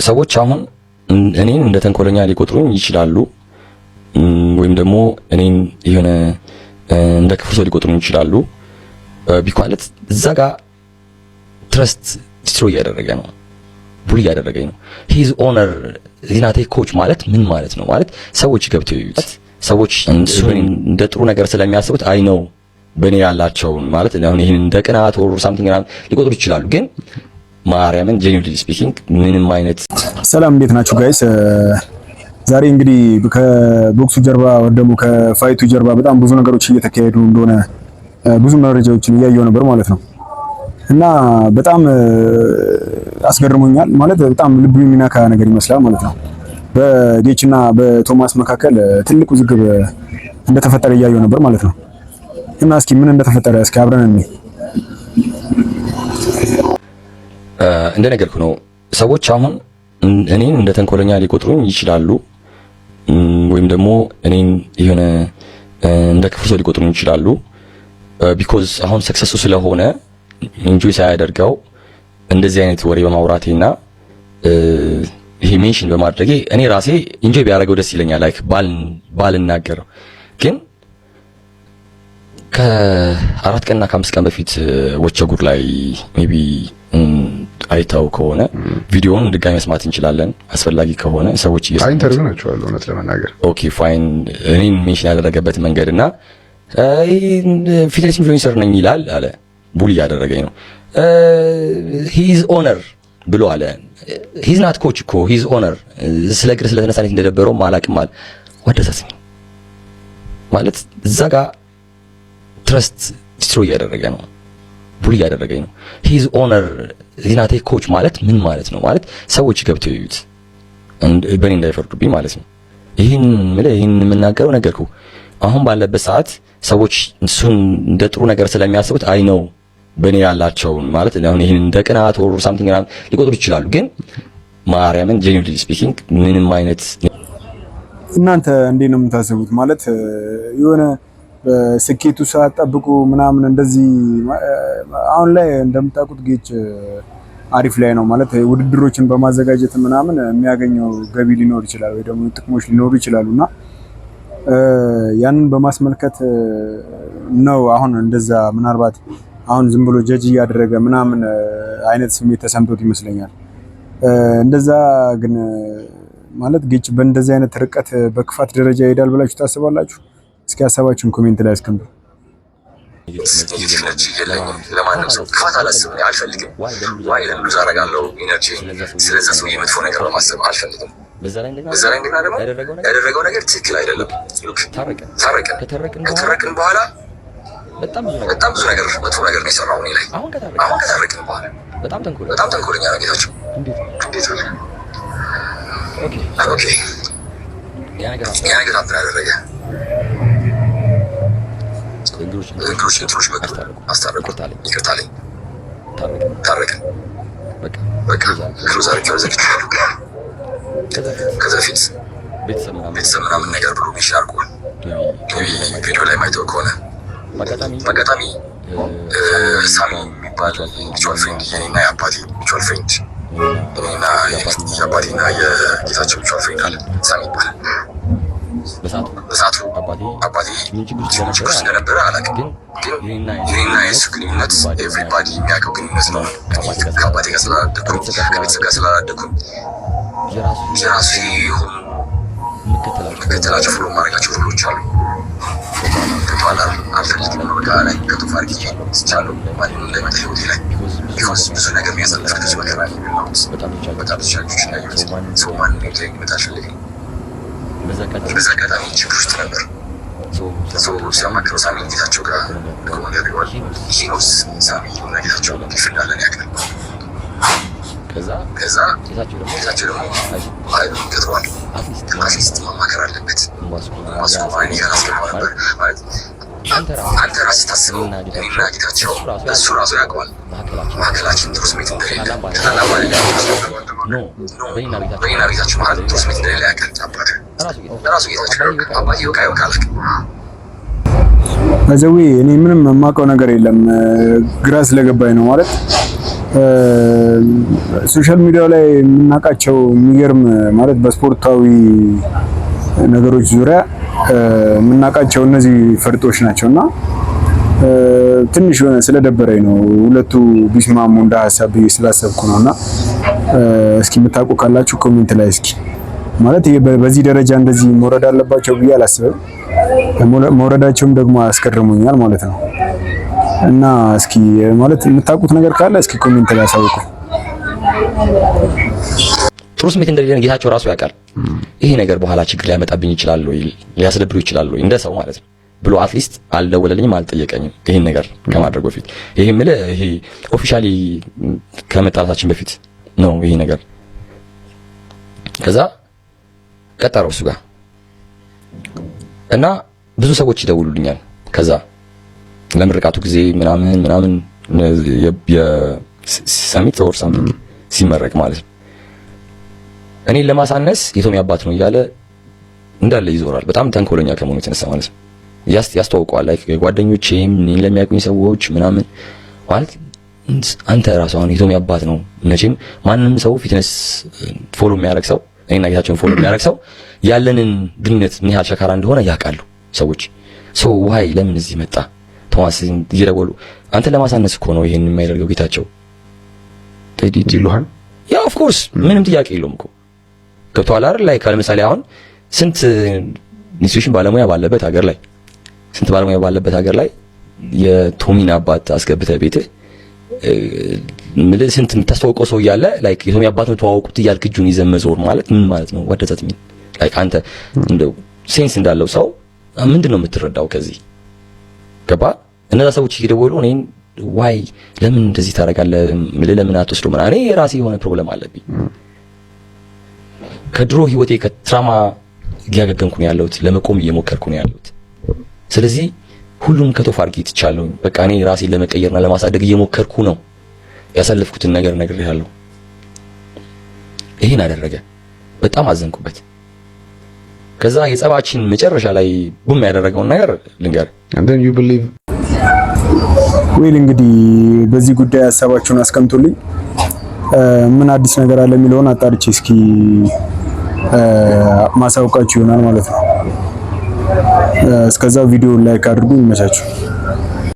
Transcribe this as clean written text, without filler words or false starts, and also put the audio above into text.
ሰዎች አሁን እኔን እንደ ተንኮለኛ ሊቆጥሩኝ ይችላሉ፣ ወይም ደግሞ እኔን የሆነ እንደ ክፉ ሰው ሊቆጥሩኝ ይችላሉ። Because እዛ ጋር trust destroy እያደረገ ነው፣ bully እያደረገኝ ነው። He's owner, he's not a coach ማለት ምን ማለት ነው? ማለት ሰዎች ገብተው ይዩት። ሰዎች እሱን እንደ ጥሩ ነገር ስለሚያስቡት I know በእኔ ያላቸውን ማለት አሁን ይሄን እንደ ቅናት or something ሊቆጥሩ ይችላሉ። ግን ማርያምን genuinely speaking ምንም አይነት ሰላም፣ እንዴት ናችሁ guys? ዛሬ እንግዲህ ከቦክሱ ጀርባ ወይ ደግሞ ከ fight ኡ ጀርባ በጣም ብዙ ነገሮች እየተካሄዱ እንደሆነ ብዙ መረጃዎችን እያየሁ ነበር ማለት ነው። እና በጣም አስገርሞኛል፣ ማለት በጣም ልብ የሚነካ ነገር ይመስላል ማለት ነው። በጌች እና በቶማስ መካከል ትልቅ ውዝግብ እንደተፈጠረ እያየሁ ነበር ማለት ነው። እና እስኪ ምን እንደተፈጠረ እስኪ አብረን እንይ። እንደነገርኩ ነው። ሰዎች አሁን እኔን እንደ ተንኮለኛ ሊቆጥሩኝ ይችላሉ፣ ወይም ደግሞ እኔን የሆነ እንደ ክፉ ሰው ሊቆጥሩኝ ይችላሉ። Because አሁን success ኡ ስለሆነ enjoy ሳያደርገው እንደዚህ አይነት ወሬ በማውራቴና ይሄ mention በማድረጌ እኔ ራሴ enjoy ቢያደርገው ደስ ይለኛል። Like ባልናገረው ግን ከ4 ቀንና ከ5 ቀን በፊት ወቸጉድ ላይ maybe አይተው ከሆነ ቪዲዮውን ድጋሚ መስማት እንችላለን፣ አስፈላጊ ከሆነ ሰዎች interview ናቸዋለሁ እውነት ለመናገር። Okay, fine። እኔን mention ያደረገበት መንገድ እና fitness influencer ነኝ ይላል አለ። Bully እያደረገኝ ነው። He's owner ብሎ አለ። He's not coach እኮ፣ he's owner። ስለ እግር ስለተነሳ እንደደበረው አላውቅም አለ። What does that ማለት እዛ ጋር trust destroy እያደረገ ነው፣ bully እያደረገኝ ነው። He's owner, he's not coach ማለት ምን ማለት ነው? ማለት ሰዎች ገብተው ይዩት፣ በእኔ እንዳይፈርዱብኝ ማለት ነው። ይህን ምለ ይህን የምናገረው ነገርኩ። አሁን ባለበት ሰዓት ሰዎች እሱን እንደ ጥሩ ነገር ስለሚያስቡት I know በእኔ ያላቸውን ማለት አሁን ይህን እንደ ቅናት or something ሊቆጥሩ ይችላሉ። ግን ማርያምን genuinely speaking ምንም አይነት እናንተ እንዴት ነው የምታስቡት? ማለት የሆነ በስኬቱ ሰዓት ጠብቁ ምናምን እንደዚህ አሁን ላይ እንደምታውቁት ጌች አሪፍ ላይ ነው፣ ማለት ውድድሮችን በማዘጋጀት ምናምን የሚያገኘው ገቢ ሊኖር ይችላል ወይ ደግሞ ጥቅሞች ሊኖሩ ይችላሉ። እና ያንን በማስመልከት ነው አሁን እንደዛ ምናልባት አሁን ዝም ብሎ judge እያደረገ ምናምን አይነት ስሜት ተሰምቶት ይመስለኛል። እንደዛ ግን ማለት ጌች በእንደዚህ አይነት ርቀት በክፋት ደረጃ ይሄዳል ብላችሁ ታስባላችሁ? እስኪ ሀሳባችሁን comment ላይ አስቀምጡ። Energy የለኝም። ለማንም ሰው ክፋት አላስብም፣ አልፈልግም። Why ለምን lose አደርጋለሁ energy ስለዛ ሰው የመጥፎ ነገር በማሰብ? አልፈልግም። በዛ ላይ እንደገና ደግሞ ያደረገው ነገር ትክክል አይደለም። Look፣ ታረቅን። ከታረቅን በኋላ በጣም ብዙ ነገር፣ መጥፎ ነገር ነው የሰራው እኔ ላይ። አሁን ከታረቅን በኋላ በጣም ተንኮለኛ ነው ጌታቸው። እንዴት? Okay፣ ያ ነገር happen አደረገ። እንትኖች መጡ፣ አስታረቁ፣ ይቅርታ አለኝ፣ ታረቅን። በቃ close አድርጌው ዘግቼዋለሁ። ከዛ በፊት ቤተሰብ ምናምን ነገር ብሎ mention አድርጓል። ቪዲዮ ላይ ማይተው ከሆነ በአጋጣሚ ሳሚ የሚባል mutual friend፣ የኔና የአባቴ mutual friend፣ እኔና የአባቴና የጌታቸው mutual friend አለ፣ ሳሚ ይባላል። በሰዓቱ አባቴ ችግር ውስጥ እንደነበረ አላውቅም፣ ግን የኔና የእሱ ግንኙነት everybody የሚያውቀው ግንኙነት ነው። ከአባቴ ጋር ስላላደኩኝ፣ ከቤተሰብ ጋር ስላላደኩኝ የራሱ የሆኑ የምከተላቸው፣ follow ማድረጋቸው rule ኦች አሉ። ገብቶሃል? አልፈልግም ነው በቃ ላይ ከቶፍ አድርጌ ስቻለሁ ማንም እንዳይመጣ ህይወቴ ላይ፣ because ብዙ ነገር የሚያሳልፍ፣ ብዙ መከራ ነው የበላሁት። በጣም ብዙ challenge ኦች ያየሁት ሰው ማንም ህይወቴ ላይ እንዲመጣ አልፈልግም። በዛ አጋጣሚ ችግር ውስጥ ነበር። ሲያማክረው ሳሚ ጌታቸው ጋር recommend ያደርገዋል። He knows ሳሚ እና ጌታቸው beef እንዳለን ያውቃል። ከዛ ጌታቸው ደግሞ ኃይሉን ቀጥሯል። At least ማማከር አለበት። ማስቆም እኔ ጋር አስገባው ነበር። ማለት አንተ ራስህ ታስበው እኔና ጌታቸው፣ እሱ ራሱ ያውቀዋል፣ መካከላችን ጥሩ ስሜት እንደሌለ ተጣላ ማለት ነው። በእኔና ጌታቸው መሀል ጥሩ ስሜት እንደሌለ ያውቃል። አባት ራሱ ጌታቸው አባቴ ይወቃ ይወቃል። By the way እኔ ምንም የማውቀው ነገር የለም፣ ግራ ስለገባኝ ነው። ማለት Social media ላይ የምናውቃቸው የሚገርም ማለት በስፖርታዊ ነገሮች ዙሪያ የምናውቃቸው እነዚህ ፈርጦች ናቸው እና ትንሽ የሆነ ስለደበረኝ ነው ሁለቱ ቢስማሙ እንደ ሀሳብ ብዬ ስላሰብኩ ነው። እና እስኪ የምታውቁ ካላችሁ comment ላይ እስኪ ማለት ይሄ በዚህ ደረጃ እንደዚህ መውረድ አለባቸው ብዬ አላስብም። መውረዳቸውም ደግሞ አስገርሞኛል ማለት ነው። እና እስኪ ማለት የምታውቁት ነገር ካለ እስኪ comment ላይ አሳውቁ። ጥሩ ስሜት እንደሌለን ጌታቸው ራሱ ያውቃል። ይሄ ነገር በኋላ ችግር ሊያመጣብኝ ይችላል ወይ ሊያስደብሩ ይችላል ወይ እንደ ሰው ማለት ነው ብሎ at least አልደወለልኝም፣ አልጠየቀኝም። ይሄን ነገር ከማድረጉ በፊት፣ ይሄ የምልህ ይሄ officially ከመጣላታችን በፊት ነው ይሄ ነገር። ከዛ ቀጠረው እሱ ጋር እና ብዙ ሰዎች ይደውሉልኛል። ከዛ ለምርቃቱ ጊዜ ምናምን ምናምን የሰሚት or something ሲመረቅ ማለት ነው፣ እኔን ለማሳነስ የቶሚ አባት ነው እያለ እንዳለ ይዞራል። በጣም ተንኮለኛ ከመሆኑ የተነሳ ማለት ነው። ያስተዋውቀዋል። Like ጓደኞቼም እኔን ለሚያውቁኝ ሰዎች ምናምን ማለት አንተ ራሱ አሁን የቶሚ አባት ነው። መቼም ማንም ሰው fitness follow የሚያደርግ ሰው፣ እኔና ጌታቸውን follow የሚያደርግ ሰው ያለንን ግንኙነት ምን ያህል ሸካራ እንደሆነ ያውቃሉ ሰዎች። So why ለምን እዚህ መጣ ቶማስ እየደወሉ አንተ ለማሳነስ እኮ ነው ይሄን የሚያደርገው ጌታቸው ይሉሃል። Yeah, of course፣ ምንም ጥያቄ የለውም እኮ፣ ገብቶሃል አይደል? Like ለምሳሌ አሁን ስንት nutrition ባለሙያ ባለበት ሀገር ላይ፣ ስንት ባለሙያ ባለበት ሀገር ላይ የቶሚን አባት አስገብተህ ቤትህ ምልህ ስንት የምታስተዋውቀው ሰው እያለ like የቶሚ አባት ነው ተዋወቁት እያልክ እጁን ይዘህ መዞር ማለት ምን ማለት ነው? What does that mean? Like አንተ እንደው sense እንዳለው ሰው ምንድን ነው የምትረዳው ከዚህ? ገባ? እነዛ ሰዎች እየደወሉ እኔን why ለምን እንደዚህ ታደርጋለህ? ምልህ ለምን አትወስደው? ምናምን። እኔ የራሴ የሆነ problem አለብኝ። ከድሮ ህይወቴ ከ trauma እያገገምኩ ነው ያለሁት። ለመቆም እየሞከርኩ ነው ያለሁት። ስለዚህ ሁሉም cut off አድርጌ ትቻለሁ። በቃ እኔ ራሴን ለመቀየርና ለማሳደግ እየሞከርኩ ነው። ያሳለፍኩትን ነገር ነግሬሃለሁ። ይሄን አደረገ። በጣም አዘንኩበት። ከዛ የጸባችን መጨረሻ ላይ boom ያደረገውን ነገር ልንገር። And then you believe Well፣ እንግዲህ በዚህ ጉዳይ ሀሳባችሁን አስቀምጡልኝ። ምን አዲስ ነገር አለ የሚለውን አጣርቼ እስኪ ማሳውቃችሁ ይሆናል ማለት ነው። እስከዛ ቪዲዮ like አድርጉ። ይመቻችሁ።